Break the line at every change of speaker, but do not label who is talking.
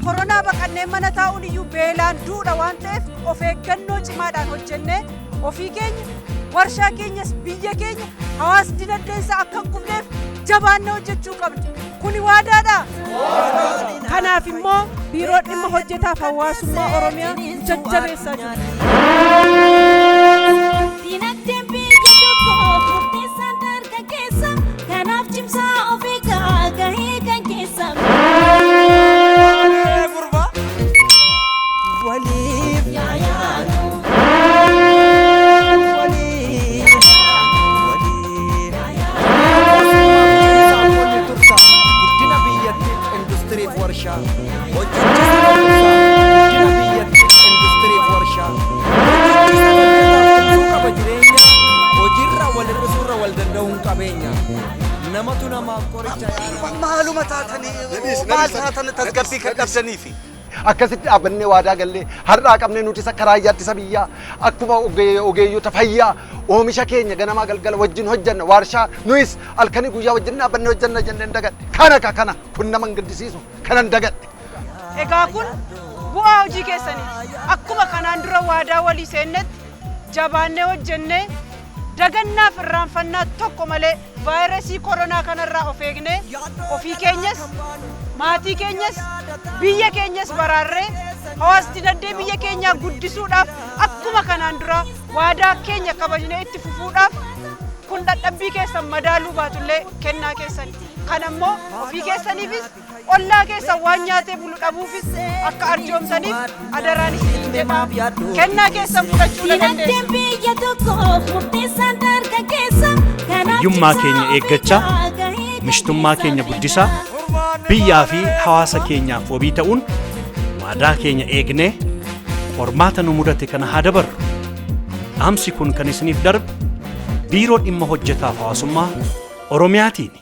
Koronaa baqannee mana taa'uun iyyuu beelaan duudha waan ta'eef of eeggannoo cimaadhaan hojjennee ofii keenya, warshaa keenyas, biyya keenya, hawaas dinagdeensa akka hin kufneef jabaannee hojjechuu qabna. Kuni waadaadha. Kanaaf immoo Biiroo Dhimma Hojjetaaf Hawaasummaa Oromiyaa jajjabeessaa jira.
Dinagdeen biyya tokkoo murteessaan dargaggeessa. Kanaaf cimsaa of eegaa gahee kan keessa.
Waliif
Yaa yaadu.
waliif waliif. Saapholli tursa guddina biyyattiif industiriif warshaa. Hojjechiisa tursa guddina biyyattiif industiriif warshaa. Hojjechiisa hojjetaaf tumsuu qaba jireenya. Hojiirra wal hir'isuurra wal danda'uun qabeenya. Namatu namaaf qoricha yaala.
Maaluma taatanii maal taatan tasgabbii kan dhabdaniifi?
Akkasitti dhaabannee waadaa gallee har'aa qabnee nutis akka raayyaa ittisa biyyaa, akkuma ogeeyyota fayyaa, oomisha keenya ganamaa galgala wajjin hojjanna, waarshaa nuyis halkanii guyyaa wajjin dhaabbannee hojjanna jenneen dagadhe. Kana ka kana kun nama hin gaddisiisu, kanan dagadhe.
Egaa kun bu'aa hojii keessaniiti. Akkuma kanaan dura waadaa walii seennetti jabaannee hojjennee, dagannaaf irraanfannaa tokko malee, vaayirasii koronaa kanarraa of eegnee, ofii keenyas, maatii keenyas, biyya keenyas baraarree, hawaas dinagdee biyya keenyaa guddisuudhaaf, akkuma kanaan dura waadaa keenya kabajnee itti fufuudhaaf, kun dadhabbii keessan madaaluu baatullee kennaa keessan kan ammoo ofii keessaniifis ollaa keessan waan nyaatee bulu dhabuufis akka arjoomtaniif adaraan isiniin jedha. Kennaa keessan fudhachuu
Dinagdeen
dandeessu.
biyya tokkoof murteessaan dargaggeessa. Kanaaf
Hiyyummaa
cimsaa
keenya
of
eeggachaa,
eegaa gahee kan
mishtummaa
keessa
keenya guddisaa, biyyaa fi hawaasa keenyaaf wabii ta'uun waadaa keenya eegnee qormaata nu mudate kana haa dabarru. Dhaamsi kun kan isiniif darbe Biiroo Dhimma Hojjetaaf Hawaasummaa Oromiyaatiin.